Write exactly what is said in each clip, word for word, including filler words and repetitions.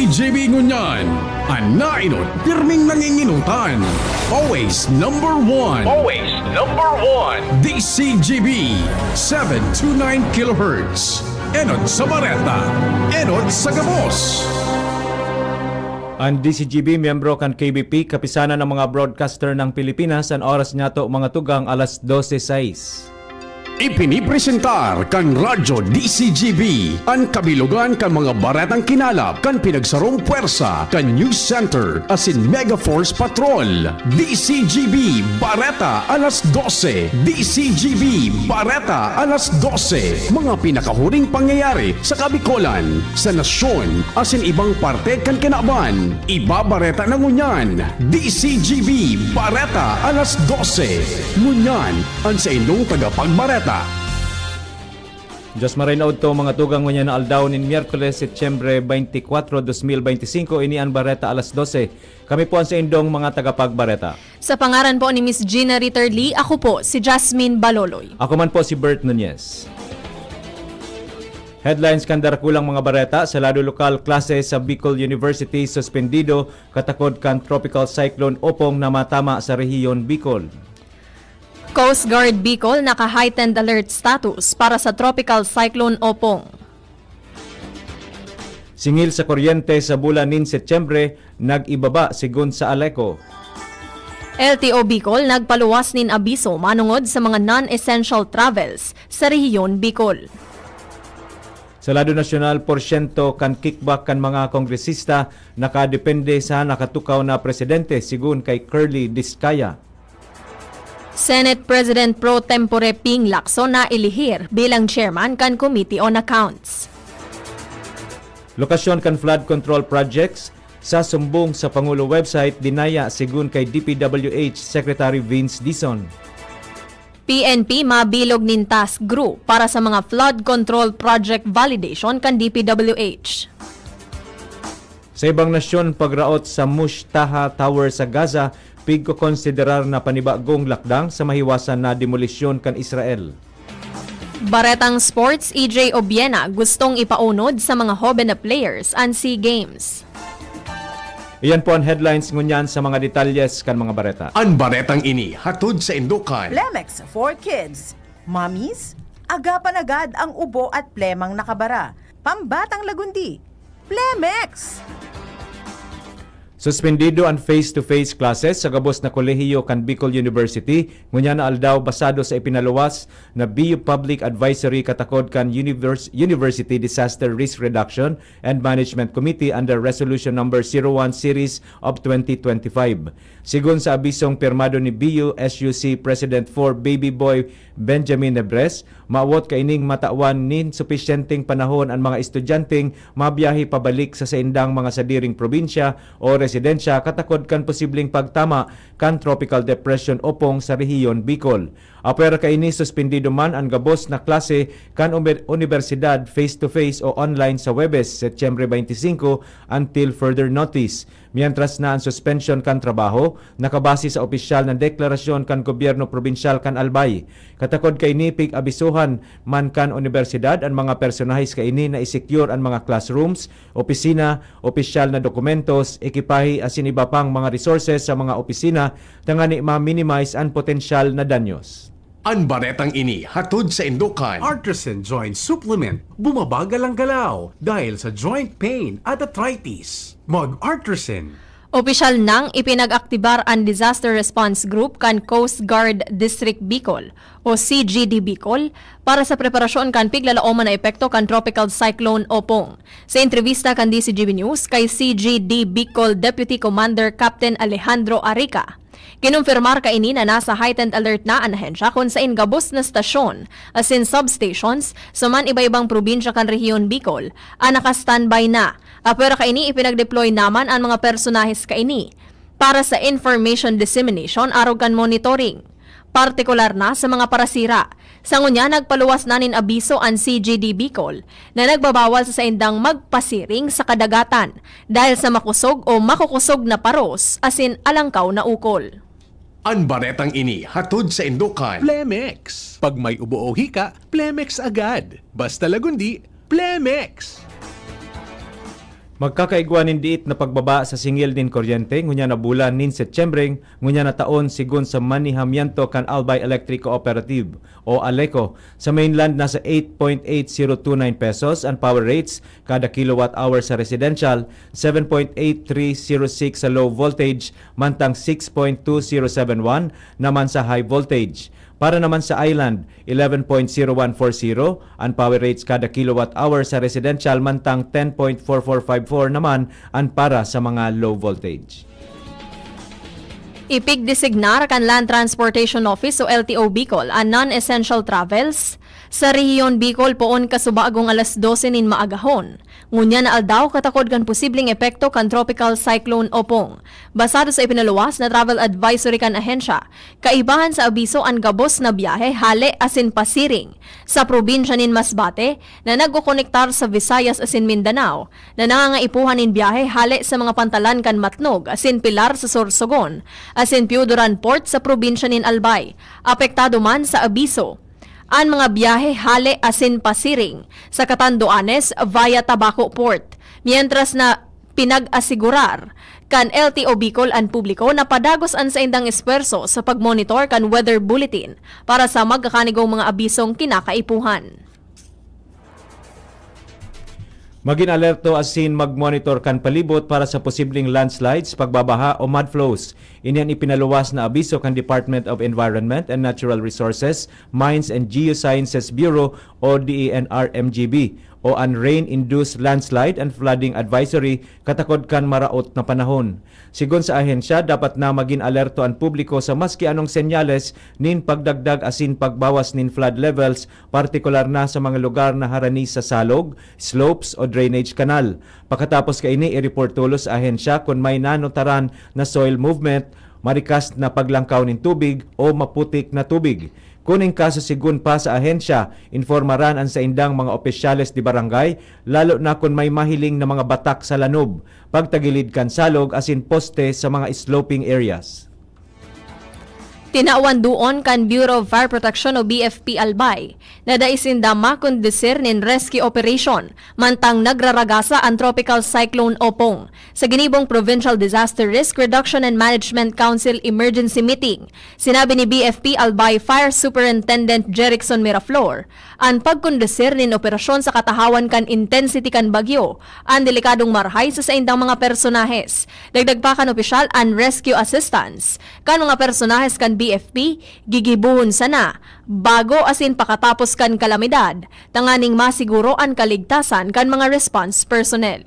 J B ngunyan, an naenot pirming nanginginutan. Always number one. Always number one. D C G B, seven two nine kilohertz. Enot sa bareta, enot sa gabos. An D C G B, miyembro kan K B P, Kapisanan ng mga Broadcaster ng Pilipinas, an oras niyato, mga tugang, alas dose sais. Ipinipresentar kan Radyo D C G B an kabilogan kan mga baretang kinalap kan pinagsarong pwersa kan News Center asin Mega Force Patrol. D C G B Bareta alas dose. D C G B Bareta alas dose. Mga pinakahuring pangyayari sa Kabikolan, sa nasyon, asin ibang parte kan kinaban. Ibabareta na ngunyan, D C G B Bareta alas dose. Ngunyan, an saindong tagapagbareta. Diyos maray na udto, mga tugang, ngunyan na aldaw nin Miyerkules, Setyembre twenty-four, dos mil beintisinko, ini an Bareta alas dose. Kami po an saindong mga tagapagbareta. Sa pangaran po ni Miss Gina Ritterly, ako po si Jasmine Baloloy. Ako man po si Bert Nunez. Headlines kan darakulang mga bareta: sa lado lokal, klase sa Bicol University suspendido katakod kan Tropical Cyclone Opong na matama sa rehiyon Bicol. Coast Guard Bicol naka-heightened alert status para sa Tropical Cyclone Opong. Singil sa kuryente sa bulan nin Setyembre, nag-ibaba, segun sa ALECO. L T O Bicol nagpaluwas nin abiso manongod sa mga non-essential travels sa rehiyon Bicol. Sa lado nasyonal, porsyento kan kickback kan mga kongresista nakadepende sa nakatukaw na presidente, segun kay Curly Discaya. Senate President pro tempore Ping Lacson nailihir bilang chairman kan Committee on Accounts. Lokasyon kan flood control projects sa sumbong sa Pangulo website dinaya, segun kay D P W H Secretary Vince Dizon. P N P mabilog nin task group para sa mga flood control project validation kan D P W H. Sa ibang nasyon, pagraot sa Mushtaha Tower sa Gaza, pigkokonsiderar na panibagong lakdang sa mahiwasan na demolisyon kan Israel. Baretang sports, E J Obiena gustong ipaunod sa mga hoben na players an SEA Games. Iyan po an headlines ngunyan. Sa mga detalyes kan mga bareta. An baretang ini hatod saindo kan Plemex for Kids. Mommies, agapan agad ang ubo at plemang nakabara. Pambatang lagundi. Plemex! Suspendido an face-to-face classes sa gabos na kolehiyo kan Bicol University ngunyan na aldaw, basado sa ipinaluwas na B U Public Advisory katakod kan Univers-, University Disaster Risk Reduction and Management Committee under Resolution Number zero one Series of twenty twenty-five. Sigon sa abisong pirmado ni B U S U C President four Baby Boy Benjamin Nebres, maawot kaining matawan nin supisyenteng panahon an mga estudyanteng mabiyahe pabalik sa saindang mga sadiring probinsya o residensya katakod kan posibleng pagtama kan Tropical Depression Opong sa rehiyon Bicol. Apwera kaini, suspendido man an gabos na klase kan umi-, unibersidad face-to-face o online sa Huwebes, Setyembre twenty-five, until further notice. Mientras na an suspension kan trabaho nakabase sa opisyal na deklarasyon kan gobyerno probinsyal kan Albay. Katakod kaini, pig-abisohan man kan unibersidad an mga personahes kaini na i-secure an mga classrooms, opisina, opisyal na dokumentos, ekipahe asin iba pang mga resources sa mga opisina tangani ma-minimize an potensyal na danyos. An baretang ini hatod saindo kan Artisan Joint Supplement. Bumabagal ang galaw dahil sa joint pain at arthritis. Mag-Artisan. Opisyal nang ipinag-aktibar an Disaster Response Group kan Coast Guard District Bicol o C G D Bicol para sa preparasyon kan piglalaoman na epekto kan Tropical Cyclone Opong. Sa entrebista kan D C G B News kay C G D Bicol Deputy Commander Captain Alejandro Arica, kinumpirmar kaini na nasa heightened alert na an ahensya kun sain gabos na stasyon asin substations sa man iba-ibang probinsya kan rehiyon Bicol an naka-standby na. Apwera kaini, ipinag-deploy naman an mga personahes kaini para sa information dissemination arog kan monitoring, partikular na sa mga parasira. Sa ngunyan, nagpaluwas na nin abiso an C G D Bicol na nagbabawal sa saindang magpasiring sa kadagatan dahil sa makosog o makokosog na paros asin alangkaw na ukol. An baretang ini hatod saindo kan Plemex. Pag may ubo o hika, Plemex agad. Basta lagundi, Plemex! Magkakaigwa nin diit na pagbaba sa singil nin kuryente ngunyan na bulan nin Setyembre ngunyan na taon, sigon sa manihamiento kan Albay Electric Cooperative o ALECO. Sa mainland, nasa eight point eight zero two nine pesos an power rates kada kilowatt hour sa residential, seven point eight three zero six sa low voltage, mantang six point two zero seven one naman sa high voltage. Para naman sa island, eleven point zero one four zero an power rates kada kilowatt hour sa residential, mantang ten point four four five four naman an para sa mga low voltage. Ipigdesignar kan Land Transportation Office o L T O Bicol an non-essential travels sa Rehiyon Bicol poon kasubagong alas dose nin maagahon. Ngunyan na aldaw, katakod kan posibleng epekto kan Tropical Cyclone Opong. Basado sa ipinaluwas na travel advisory kan ahensya, kaibahan sa abiso an gabos na biyahe hale asin pasiring sa probinsya nin Masbate na nagkokonektar sa Visayas asin Mindanao, na nangangaipuhan nin biyahe hale sa mga pantalan kan Matnog asin Pilar sa Sorsogon, asin Pioduran Port sa probinsya nin Albay. Apektado man sa abiso an mga biyahe hale asin pasiring sa Catanduanes via Tabaco Port, mientras na pinag-asigurar kan L T O Bicol an publiko na padagos an saindang espuwerso sa pagmonitor kan weather bulletin para sa magkakanigong mga abisong kinakaipuhan. Magin alerto asin magmonitor kan palibot para sa posibleng landslides, pagbabaha o mud flows. Ini an ipinaluwas na abiso kan Department of Environment and Natural Resources, Mines and Geosciences Bureau o D E N R M G B, o an Rain-Induced Landslide and Flooding Advisory katakod kan maraot na panahon. Sigon sa ahensya, dapat na magin alerto an publiko sa maski anong senyales nin pagdagdag asin pagbawas nin flood levels, partikular na sa mga lugar na harani sa salog, slopes o drainage canal. Pakatapos kaini, i-report tolos sa ahensya kun may nanotaran na soil movement, marikas na paglangkaw nin tubig o maputik na tubig. Kun in kaso, sigon pa sa ahensya, informaran an saindang mga opisyales de barangay, lalo na kun may mahiling na mga batak sa lanob, pagtagilid kan salog asin poste sa mga sloping areas. Tinawan duon kan Bureau of Fire Protection o B F P Albay na dai sinda makondusir nin rescue operation mantang nagraragasa an Tropical Cyclone Opong. Sa ginibong Provincial Disaster Risk Reduction and Management Council Emergency Meeting, sinabi ni B F P Albay Fire Superintendent Jerickson Miraflor, an pagkondusir nin operasyon sa katahawan kan intensity kan bagyo, an delikadong marahay sa saindang mga personahes. Dagdag pa kan opisyal, an rescue assistance kan mga personahes kan B F P gigibohon sana bago asin pakatapos kan kalamidad, tanganing masiguro an kaligtasan kan mga response personnel.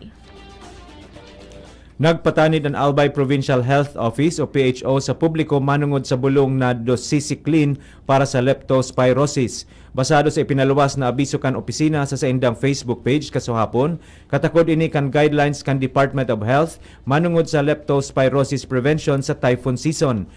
Nagpatanid an Albay Provincial Health Office o P H O sa publiko manongod sa bulong na doxycycline para sa leptospirosis. Basado sa ipinaluwas na abiso kan opisina sa saindang Facebook page kasuhapon, katakod ini kan guidelines kan Department of Health manongod sa leptospirosis prevention sa typhoon season.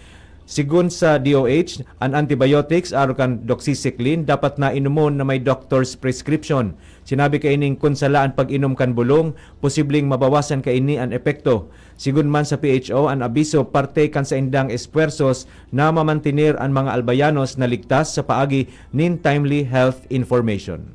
Sigon sa D O H, an antibiotics arog kan doxycycline dapat na inomon na may doctor's prescription. Sinabi kaining kun sala an pag-inom kan bulong, posibleng mabawasan kaini an epekto. Sigon man sa P H O, an abiso parte kan saindang esfuerzos na mamantener an mga Albayanos na ligtas sa paagi nin timely health information.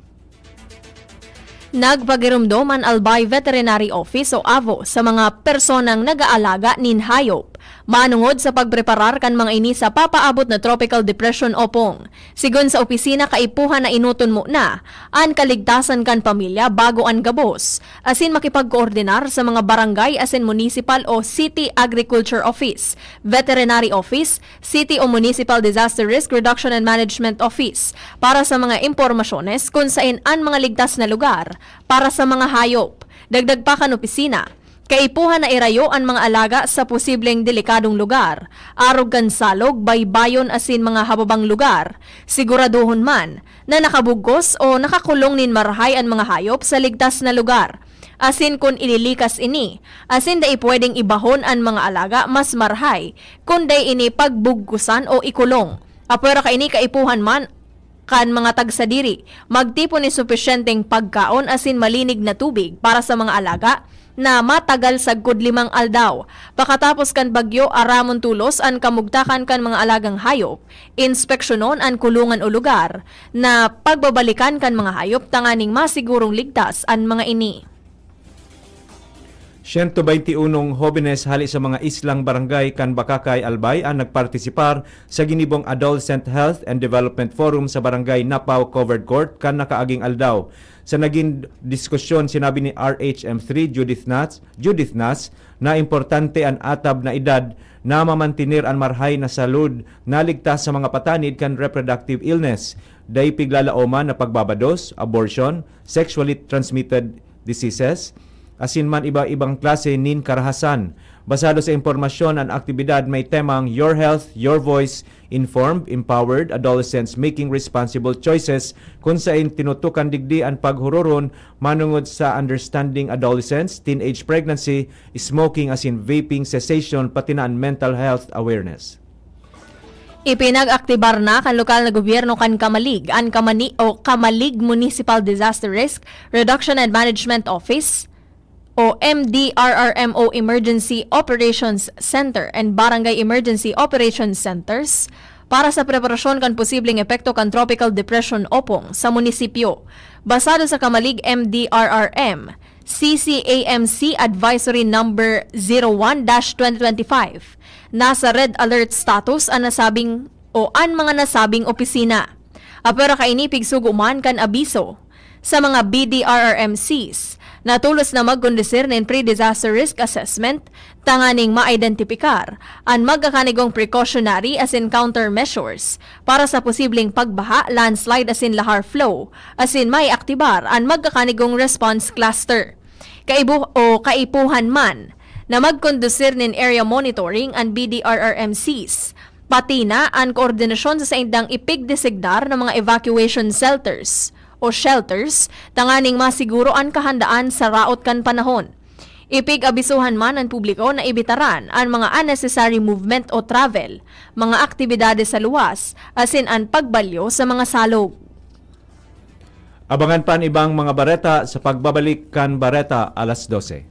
Nagpagiromdom an Albay Veterinary Office o avo sa mga personang nag-aalaga nin hayop manongod sa pagpreparar kan mga ini sa papaabot na Tropical Depression Opong. Sigon sa opisina, kaipuhan na inoton muna an kaligtasan kan pamilya bago an gabos, asin makipagkoordinar sa mga barangay asin municipal o city agriculture office, veterinary office, city o municipal disaster risk reduction and management office para sa mga impormasyones kun saen an mga ligtas na lugar para sa mga hayop. Dagdag pa kan opisina, kaipuhan na irayo an mga alaga sa posibleng delikadong lugar, arog kan salog, baybayon asin mga hababang lugar. Siguradohon man na nakabugkos o nakakulong nin marahay an mga hayop sa ligtas na lugar. Asin kun ililikas ini, asin dai pwedeng ibahon an mga alaga, mas marahay kun dai ini pagbugkusan o ikulong. Apwera kaini, kaipuhan man kan mga tagsadiri magtipon nin supisyenteng pagkaon asin malinig na tubig para sa mga alaga na matagal sagkod limang aldaw. Pakatapos kan bagyo, aramon tolos an kamugtakan kan mga alagang hayop, inspeksyonon an kulungan o lugar na pagbabalikan kan mga hayop tanganing masigurong ligtas an mga ini. Siyento baynti unong hobenes hali sa mga islang barangay kan Bacacay, Albay an nagpartisipar sa ginibong Adolescent Health and Development Forum sa Barangay Napaw Covered Court kan nakaaging aldaw. Sa nagin diskusyon, sinabi ni R H M three Judith Nas, Judith Nas na importante an atab na edad na mamantener an marhay na salud na ligtas sa mga patanid kan reproductive illness. Dai piglalaoman na pagbabados, abortion, sexually transmitted diseases, asin man iba-ibang klase nin karahasan. Basado sa impormasyon, an aktibidad may temang Your Health, Your Voice, Informed, Empowered Adolescents Making Responsible Choices, kun sain tinutukan digdi an paghuroron manungod sa understanding adolescence, teenage pregnancy, smoking asin vaping cessation, pati na an mental health awareness. Ipinag-aktibar na kan lokal na gobyerno kan Camalig an Kamani o Camalig Municipal Disaster Risk Reduction and Management Office o M D R R M O Emergency Operations Center and Barangay Emergency Operations Centers para sa preparasyon kan posibleng epekto kan Tropical Depression Opong sa munisipyo. Basado sa Camalig M D R R M, C C A M C Advisory Number zero one dash twenty twenty-five, nasa red alert status an nasabing o an mga nasabing opisina. Apwera kaini pigsugo man kan abiso. Sa mga B D R R M Cs, natolos na magkondusir nin pre-disaster risk assessment tanganing maidentipikar an magkakanigong precautionary asin countermeasures para sa posibleng pagbaha, landslide asin lahar flow, asin maiaktibar an magkakanigong response cluster. Kaibo o kaipuhan man na magkondusir nin area monitoring an B D R R M Cs, pati na an koordinasyon sa saindang ipigdesignar na mga evacuation shelters o shelters tanganing masiguro an kahandaan sa raot kan panahon. Ipig-abisohan man an publiko na ibitaran an mga unnecessary movement o travel, mga aktibidades sa luwas, asin an pagbalyo sa mga salog. Abangan pa an ibang mga bareta sa pagbabalik kan Bareta alas dose.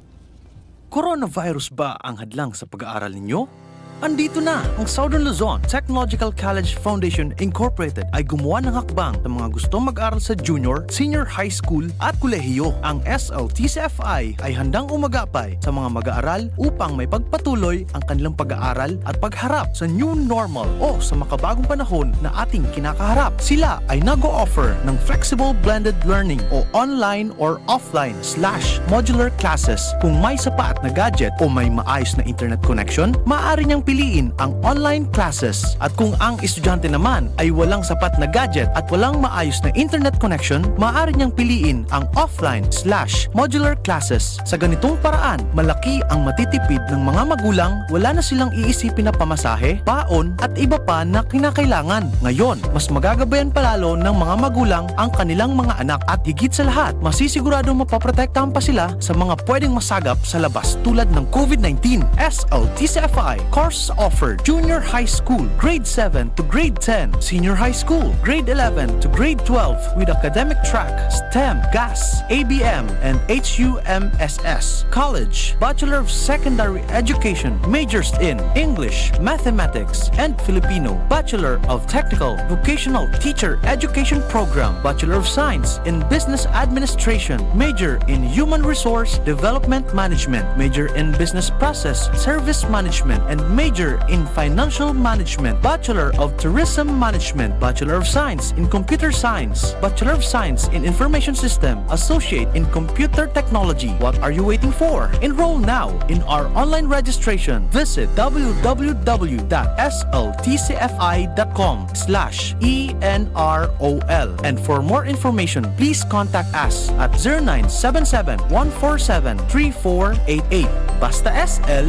Coronavirus ba ang hadlang sa pag-aaral ninyo? Andito na ang Southern Luzon Technological College Foundation Incorporated ay gumawa ng hakbang sa mga gustong mag-aral sa junior, senior high school at kolehiyo. Ang S L T C F I ay handang umagapay sa mga mag-aaral upang may pagpatuloy ang kanilang pag-aaral at pagharap sa new normal o sa makabagong panahon na ating kinakaharap. Sila ay nag-o-offer ng flexible blended learning o online or offline slash modular classes. Kung may sapat na gadget o may maayos na internet connection, maaari niyang piliin ang online classes. At kung ang estudyante naman ay walang sapat na gadget at walang maayos na internet connection, maaari niyang piliin ang offline slash modular classes. Sa ganitong paraan, malaki ang matitipid ng mga magulang, wala na silang iisipin na pamasahe, baon at iba pa na kinakailangan. Ngayon, mas magagabayan palalo ng mga magulang ang kanilang mga anak at higit sa lahat, masisiguradong mapoprotektahan pa sila sa mga pwedeng masagap sa labas tulad ng COVID nineteen. S L T C F I course offered: Junior High School, Grade seven to Grade ten, Senior High School, Grade eleven to Grade twelve with academic track, STEM, GAS, A B M, and H U M S S. College, Bachelor of Secondary Education, majors in English, Mathematics, and Filipino. Bachelor of Technical Vocational Teacher Education Program, Bachelor of Science in Business Administration, major in Human Resource Development Management, major in Business Process Service Management, and major in Financial Management, Bachelor of Tourism Management, Bachelor of Science in Computer Science, Bachelor of Science in Information System, Associate in Computer Technology. What are you waiting for? Enroll now in our online registration. Visit w w w dot s l t c f i dot com slash e n r o l. And for more information, please contact us at zero nine seven seven, one four seven, three four eight eight. Basta S L,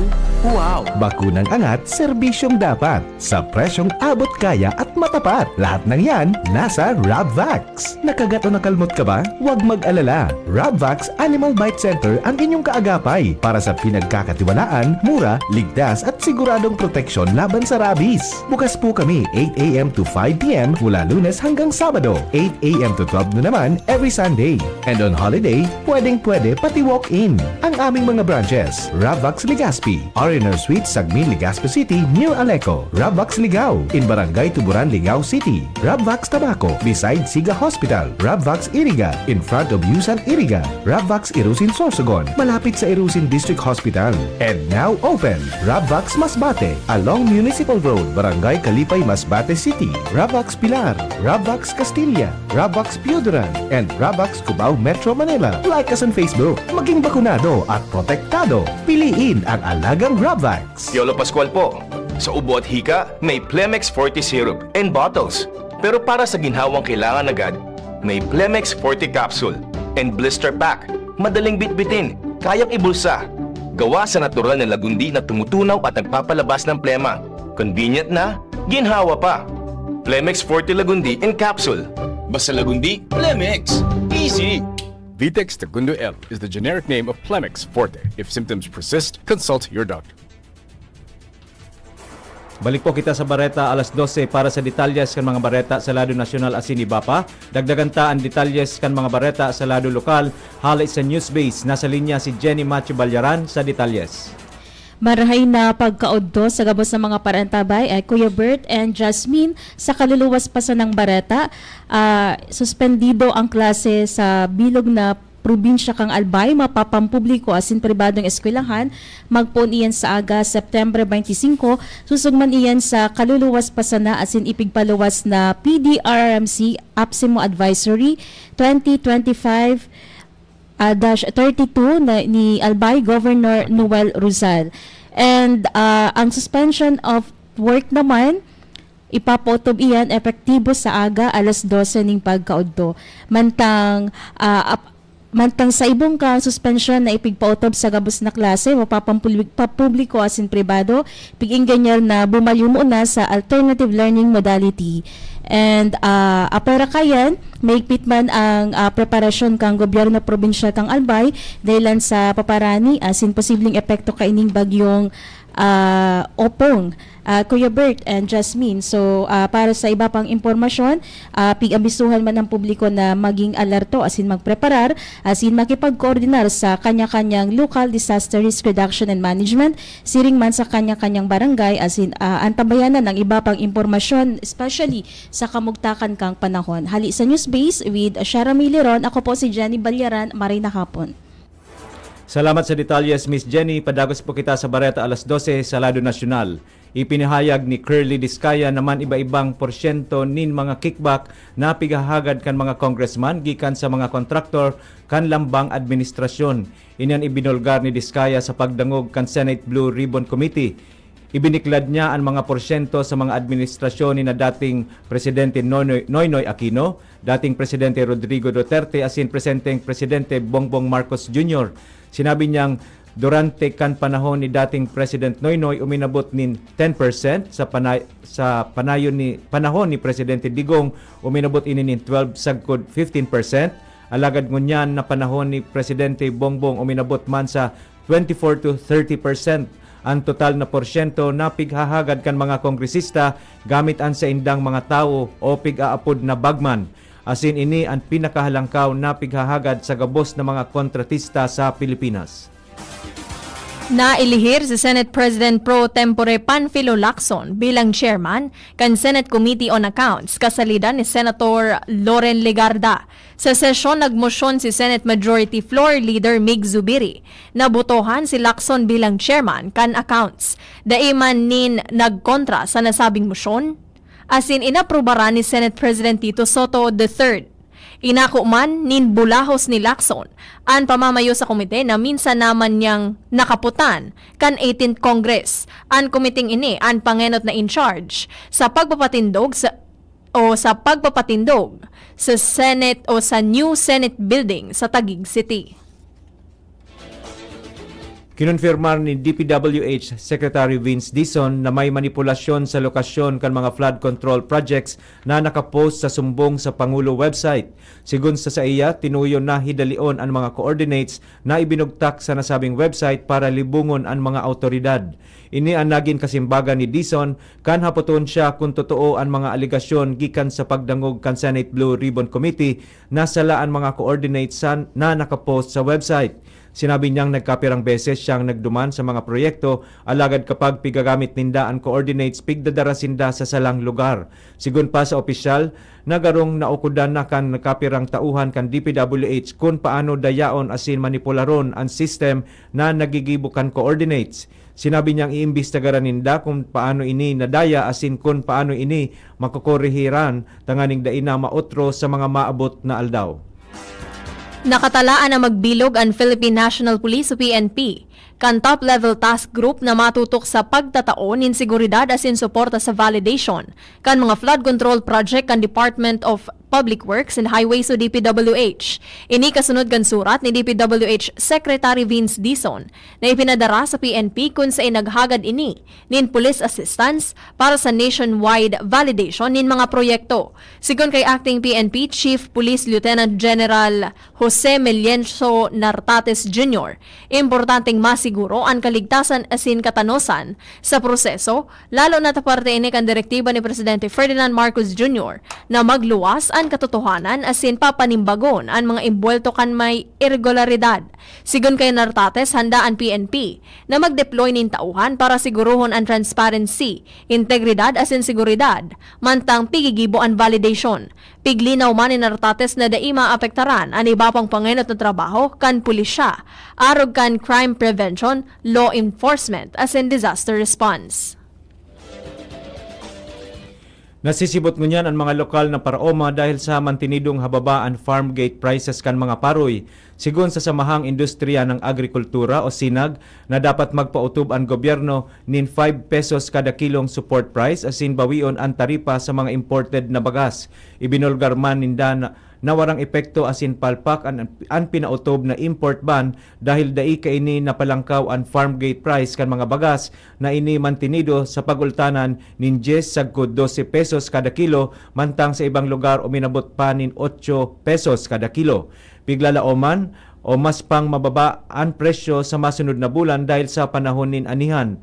wow! Bakunang angat, serbisyong dapat. Sa presyong abot kaya at matapat. Lahat ng yan, nasa Rabvax. Nakagat o nakalmot ka ba? Huwag mag-alala. Rabvax Animal Bite Center ang inyong kaagapay para sa pinagkakatiwalaan, mura, ligtas at siguradong proteksyon laban sa rabies. Bukas po kami eight a m to five p m mula Lunes hanggang Sabado, eight a m to twelve noon naman every Sunday. And on holiday, pwedeng-pwede pati walk-in. Ang aming mga branches, Rabvax Legazpi, R and R Suite, Sagmin, Legazpi City, near Aleco. Rabvax Ligao, in Barangay Tuburan, Ligao City. Rabvax Tabaco, beside Siga Hospital. Rabvax Iriga, in front of Yusan Iriga. Rabvax Irusin Sorsogon, malapit sa Irusin District Hospital. And now open, Rabvax Masbate, along Municipal Road, Barangay Kalipay, Masbate City. Rabvax Pilar, Rabvax Castilla, Rabvax Pioduran, and Rabvax Cubao, Metro Manila. Like us on Facebook. Maging bakunado at protektado. Piliin ang alagang Rabvax. Yolo Pascual po. Sa ubo at hika, may Plemex Forte Syrup and bottles. Pero para sa ginhawang kailangan agad, may Plemex Forte Capsule and Blister Pack. Madaling bitbitin, kayang ibulsa. Gawa sa natural na lagundi na tumutunaw at nagpapalabas ng plema. Convenient na, ginhawa pa. Plemex Forte Lagundi in Capsule. Basta Lagundi, Plemex. Easy! Vitex Tagundo L is the generic name of Plemex Forte. If symptoms persist, consult your doctor. Balik po kita sa bareta alas dose para sa detalyes kan mga bareta sa lado nasyonal asin iba pa. Dagdagan ta an detalyes kan mga bareta sa lado lokal hale sa Newsbase. Nasa linya si Jenny Macho Balyaran sa detalyes. Marahay na pagkaodto sa gabos na mga parantabay ay Kuya Bert and Jasmine. Sa kaluluwas pa sanang bareta, ah, suspendido ang klase sa bilog na probinsya kan Albay, mapapampubliko asin pribadong eskwelahan, magpoon iyan sa aga, September twenty-five, susugman iyan sa kaluluwas pa sana asin ipigpaluwas na P D R R M C APSEMO Advisory twenty twenty-five, ah, dash thirty-two na, ni Albay Governor Noel Rosal. And, ah, ang suspension of work naman, ipapaotob iyan epektibo sa aga, alas dose ning pagkaodto. Mantang, ah, ap-, mantang sa ibong ka suspensyon na ipigpaotob sa gabos na klase, mapapampublik-, papubliko asin pribado, pig-engineer na bumayo muna sa alternative learning modality. And, ah, apwera kayan, mahigpit man ang, ah, preparasyon kan gobyerno probinsyal kan Albay dahilan sa paparani asin posibleng epekto kaining bagyong, ah, Opong, ah, Kuya Bert and Jasmine. So, ah, para sa iba pang impormasyon, ah, pig-ambisuhan man ang publiko na maging alerto asin magpreparar asin makipagkoordinar sa kanya-kanyang local disaster risk reduction and management, siring man sa kanya-kanyang barangay asin, ah, antabayanan ang iba pang impormasyon, especially sa kamugtakan kang panahon. Hali sa Newsbase with Shara Miliron, ako po si Jenny Balyaran. Maray na hapon. Salamat sa detalyes, Miss Jenny. Padagos po kita sa bareta alas dose sa lado nasyonal. Ipinahayag ni Curly Discaya naman iba-ibang porsyento nin mga kickback na pighahagad kan mga congressman gikan sa mga kontraktor kan lambang administrasyon. Ini an ibinulgar ni Discaya sa pagdangog kan Senate Blue Ribbon Committee. Ibiniklad niya an mga porsyento sa mga administrasyon ni na dating Presidente Noynoy, Noynoy Aquino, dating Presidente Rodrigo Duterte asin presenteng Presidente Bongbong Marcos Junior. Sinabi niyang durante kan panahon ni dating President Noynoy uminabot nin ten percent, sa panay-, sa panayon ni, panahon ni Presidente Digong uminabot ini nin twelve sagkod fifteen percent, alagad ngunyan na panahon ni Presidente Bongbong uminabot man sa twenty-four to thirty percent an total na porsyento na pighahagad kan mga kongresista gamit an saindang mga tawo o pig-aapod na bagman, asin ini an pinakahalangkaw na pighahagad sa gabos na mga kontratista sa Pilipinas. Nailihir si Senate President pro tempore Panfilo Lacson bilang chairman kan Senate Committee on Accounts, kasalida ni Senator Loren Legarda. Sa sesyon, nagmosyon si Senate Majority Floor Leader Mig Zubiri na botohan si Lacson bilang chairman kan accounts. Dai man nin nagkontra sa nasabing mosyon, asin inaprubaran ni Senate President Tito Sotto the third. Inako man nin bulahos ni Lacson an pamamayo sa komite na minsan naman niyang nakaputan kan eighteenth Congress. An komiteng ini an pangenot na in charge sa pagpapatindog sa o sa pagpapatindog sa Senate o sa new Senate building sa Taguig City. Kinonfirmar ni D P W H Secretary Vince Dizon na may manipulasyon sa lokasyon kan mga flood control projects na nakapost sa sumbong sa Pangulo website. Sigon sa saiya, tinuyo na hidalion an mga coordinates na ibinugtak sa nasabing website para libongon an mga awtoridad. Ini an nagin kasimbagan ni Dizon kan hapoton siya kun totoo an mga alegasyon gikan sa pagdangog kan Senate Blue Ribbon Committee na sala an mga coordinates sa, na nakapost sa website. Sinabi niyang nagkapirang beses siyang nagduman sa mga proyekto, alagad kapag pigagamit ninda an coordinates, pigdadara sinda sa salang lugar. Sigon pa sa opisyal, nagarong naukodan na kan nagkapirang tauhan kan D P W H kun paano dayaon asin manipularon an system na nagigibo kan coordinates. Sinabi niyang iimbestigaran ninda kung paano ini nadaya asin kun paano ini makokorehiran tanganing dai na maotro sa mga maabot na aldaw. Nakatalaan na magbilog an Philippine National Police o P N P kan top-level task group na matutok sa pagtatao nin seguridad asin suporta sa validation kan mga flood control project kan Department of Public Works and Highways o D P W H. Ini kasunod kan surat ni D P W H Secretary Vince Dizon na ipinadara sa P N P kun saen naghagad ini nin police assistance para sa nationwide validation nin mga proyekto. Sigon kay Acting P N P Chief Police Lieutenant General Jose Melienzo Nartates Junior, importanteng masiguro an kaligtasan asin katanosan sa proseso, lalo na ta parte ini kan direktiba ni Presidente Ferdinand Marcos Junior na magluwas an katotohanan asin papanimbagon an mga imbuwelto kan may iregularidad. Sigon kay Nartates, handa an P N P na mag-deploy nin tauhan para sigurohon an transparency, integridad asin seguridad, mantang pigigibo an validation. Piglinaw man ni Nartates na dai maapektaran an iba pang pangenot na trabaho kan pulisya, arog kan crime prevention, law enforcement asin disaster response. Nasisibot ngunyan an mga lokal na paraoma dahil sa mantinidong hababa an farm gate prices kan mga paroy. Sigon sa Samahang Industriya ng Agrikultura o sinag na dapat magpaotob an gobyerno nin five pesos kada kilong support price asin bawion an taripa sa mga imported na bagas. Ibinulgar man ninda na, na warang epekto asin palpak an, an pinaotob na import ban dahil dai kaini napalangkaw an farm gate price kan mga bagas na ini mantinido sa pagultanan nin dyes sagkod dose pesos kada kilo, mantang sa ibang lugar uminabot pa nin otso pesos kada kilo. Piglalaoman o mas pang mababa an presyo sa masunod na bulan dahil sa panahon nin anihan.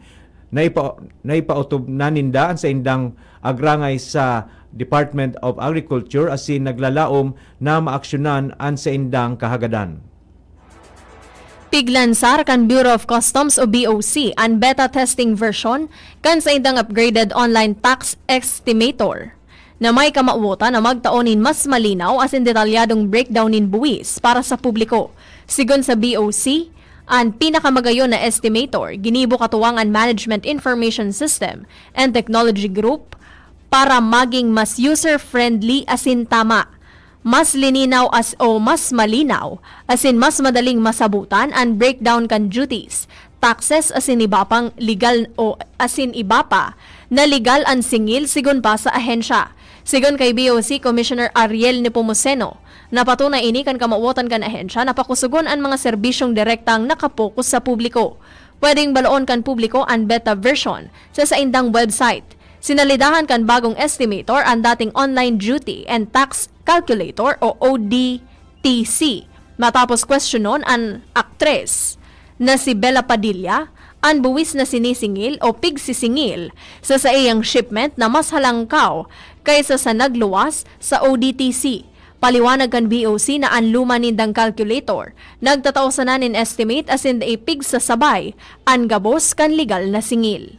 Naipa-, naipaotob na ninda an saindang agrangay sa Department of Agriculture asin naglalaom na maaksyonan an saindang kahagadan. Piglansar kan Bureau of Customs o B O C an beta testing version kan saindang upgraded online tax estimator na may kamawotan na magtao nin mas malinaw asin detalyadong breakdown nin buwis para sa publiko. Sigon sa B O C, an pinakamagayon na estimator ginibo katuwang an Management Information System and Technology Group para maging mas user-friendly asin tama, mas lininaw as o mas malinaw asin mas madaling masabutan an breakdown kan duties, taxes asin iba pang legal o asin iba pa na legal an singil sigon pa sa ahensya. Sigon kay B O C Commissioner Ariel Nepomuceno, napatunay ini kan kamawotan kan ahensya na pakusogon an mga serbisyong direktang nakapokus sa publiko. Pwedeng baloon kan publiko an beta version sa saindang website. Sinalidahan kan bagong estimator an dating Online Duty and Tax Calculator o O D T C. Matapos kwestiyonon an aktres na si Bella Padilla, an buwis na sinisingil o pigsisingil sa saiyang shipment na mas halangkaw kaysa sa nagluwas sa O D T C. Paliwanag kan B O C na an luma nindang calculator nagtatao sana nin estimate asin dai pigsasabay an gabos kan legal na singil.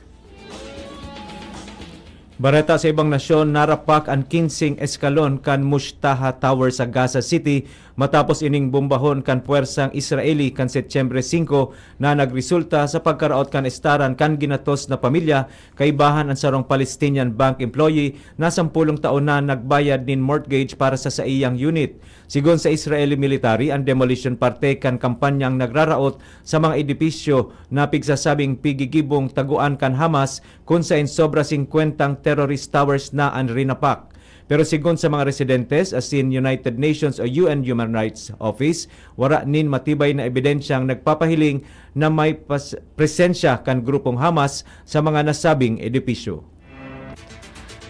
Bareta sa ibang nasyon, narapak an kinseng eskalon kan Mushtaha Tower sa Gaza City matapos ining bombahon kan pwersang Israeli kan Setyembre singko na nagresulta sa pagkaraot kan estaran kan ginatos na pamilya, kaibahan an sarong Palestinian bank employee na sampolong taon na nagbayad nin mortgage para sa saiyang unit. Sigon sa Israeli military, an demolition parte kan kampanyang nagraraot sa mga edipisyo na pigsasabing pigigibong tagoan kan Hamas, kun saen sobra singkwentang terrorist towers na an rinapak. Pero sigon sa mga residentes asin United Nations o U N Human Rights Office, wara nin matibay na ebidensyang nagpapahiling na may pas-, presensya kan grupong Hamas sa mga nasabing edipisyo.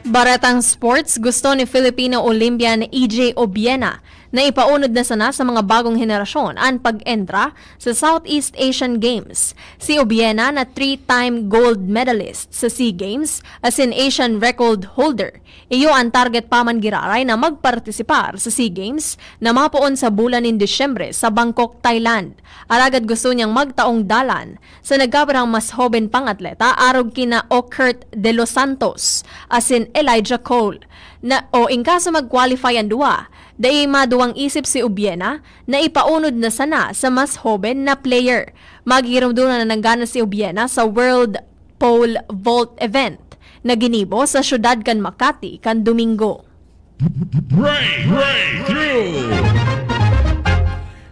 Baretang sports, gusto ni Filipino Olympian E J Obiena Naipaunod na sana sa mga bagong henerasyon an pag-entra sa Southeast Asian Games. Si Obiena na three-time gold medalist sa SEA Games asin Asian record holder. Iyo an target pa man giraray na magpartisipar sa SEA Games na mapoon sa bulan nin Disyembre sa Bangkok, Thailand. Alagad gusto niyang magtaong dalan sa nagkapirang mas hoben pang atleta arog kina Okert De Los Santos asin Elijah Cole. Na, o in kaso mag-qualify an duwa, dai maduwang isip si Obiena na ipaunod na sana sa mas hoben na player. Magigiromdoman na nanggana si Obiena sa World Pole Vault event na ginibo sa siyudad kan Makati kan Domingo. Breakthrough!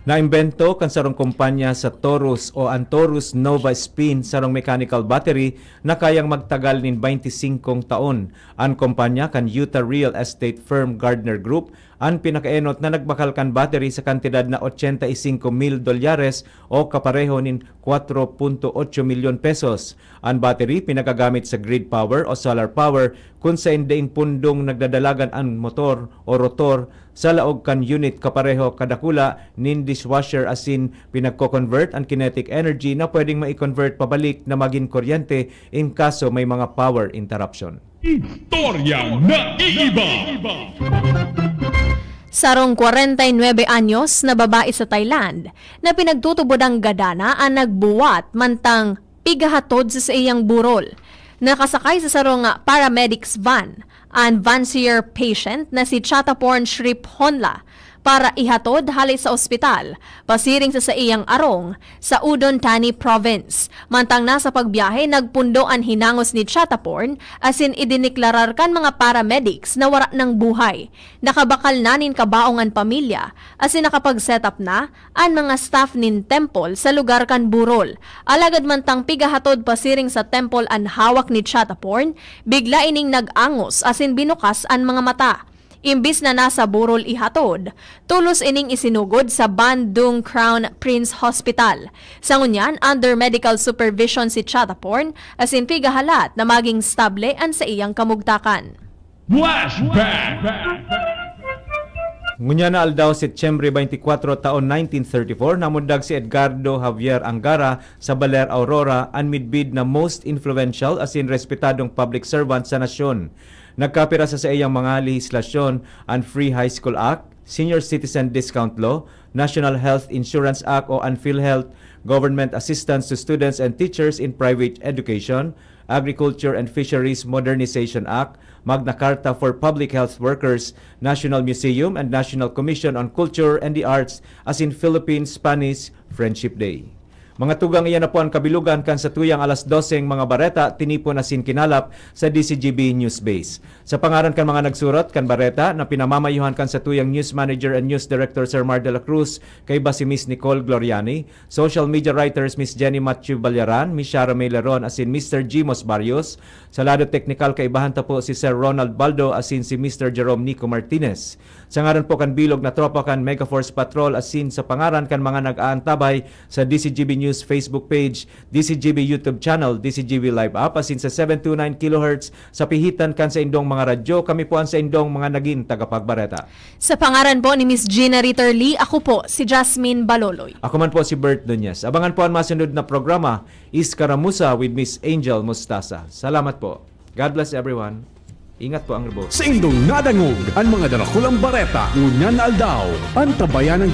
Naimbento kan sarong kumpanya sa Torus o an Torus Nova Spin, sarong mechanical battery na kayang magtagal nin baynti singkong taon. An kumpanya kan Utah real estate firm Gardner Group an pinakaenot na nagbakal kan battery sa kantidad na ochenta y cinco mil dolyares o kapareho nin kwatro punto otso milyon pesos. An battery pinagagamit sa grid power o solar power kun sain daing pundong nagdadalagan an motor o rotor sa laog kan unit kapareho kadakula nin dishwasher asin pinagko-convert an kinetic energy na pwedeng mai-convert pabalik na magin kuryente in kaso may mga power interruption. Istoryang naiiba! Sarong kwarenta y nuebe anyos na babae sa Thailand na pinagtutubodang gadana an nagbuwat mantang pigahatod sa saiyang burol. Nakasakay sa sarong paramedics van an Vansier patient na si Chataporn Shrip Honla para ihatod hale sa ospital pasiring sa saiyang arong sa Udon Thani Province. Mantang nasa pagbiyahe, nagpundo an hinangos ni Chataporn asin idiniklarar kan mga paramedics na wara nang buhay. Nakabakal na nin kabaong an pamilya asin nakapag-set up na an mga staff nin temple sa lugar kan burol. Alagad mantang pigahatod pasiring sa temple an hawak ni Chataporn, bigla ining nag-angos asin binukas an mga mata. Imbis na nasa burol ihatod, tolos ining isinugod sa Bandung Crown Prince Hospital. Sa ngunyan, under medical supervision si Chataporn asin pigahalat na maging stable an saiyang kamugtakan. Flashback! Ngunyan na aldaw, Setyembre twenty-four, taon nineteen thirty-four, namundag si Edgardo Javier Angara sa Baler, Aurora, an midbid na most influential asin respetadong public servant sa nasyon. Nagkapira sa saiyang mga lehislasyon an Free High School Act, Senior Citizen Discount Law, National Health Insurance Act o an PhilHealth, Government Assistance to Students and Teachers in Private Education, Agriculture and Fisheries Modernization Act, Magna Carta for Public Health Workers, National Museum and National Commission on Culture and the Arts, asin Philippine-Spanish Friendship Day. Mga tugang, iyan na po an kabilugan kan satuyang alas doseng mga bareta, tinipon asin kinalap sa D C G B News Base. Sa pangaran kan mga nagsurat kan bareta na pinamamayuhan kan satuyang news manager and news director, Sir Mar de la Cruz, kaiba si Miss Nicole Gloriani, social media writers, Miss Jenny Matthew Ballaran, Miss Shara May Leron, asin Mister Jimos Barrios. Sa lado teknikal, kaibahan ta po si Sir Ronald Baldo asin si Mister Jerome Nico Martinez. Sa ngaran po kan bilog na tropa kan Megaforce Patrol asin sa pangaran kan mga nag-aantabay sa D C G B News Facebook page, D C G B YouTube channel, D C G B Live app, asin sa seven two nine kilohertz sa pihitan kan saindong mga radyo, kami po an saindong mga nagin tagapagbareta. Sa pangaran po ni Miss Gina Ritter Lee, ako po si Jasmine Baloloy. Ako man po si Bert Nunez. Abangan po an masunod na programa, Iskaramuza with Miss Angel Mostasa. Salamat po. God bless everyone. Ingat po ang rebo. Saindong nadangog an mga darakulang bareta ngunyan na aldaw. Antabayan ang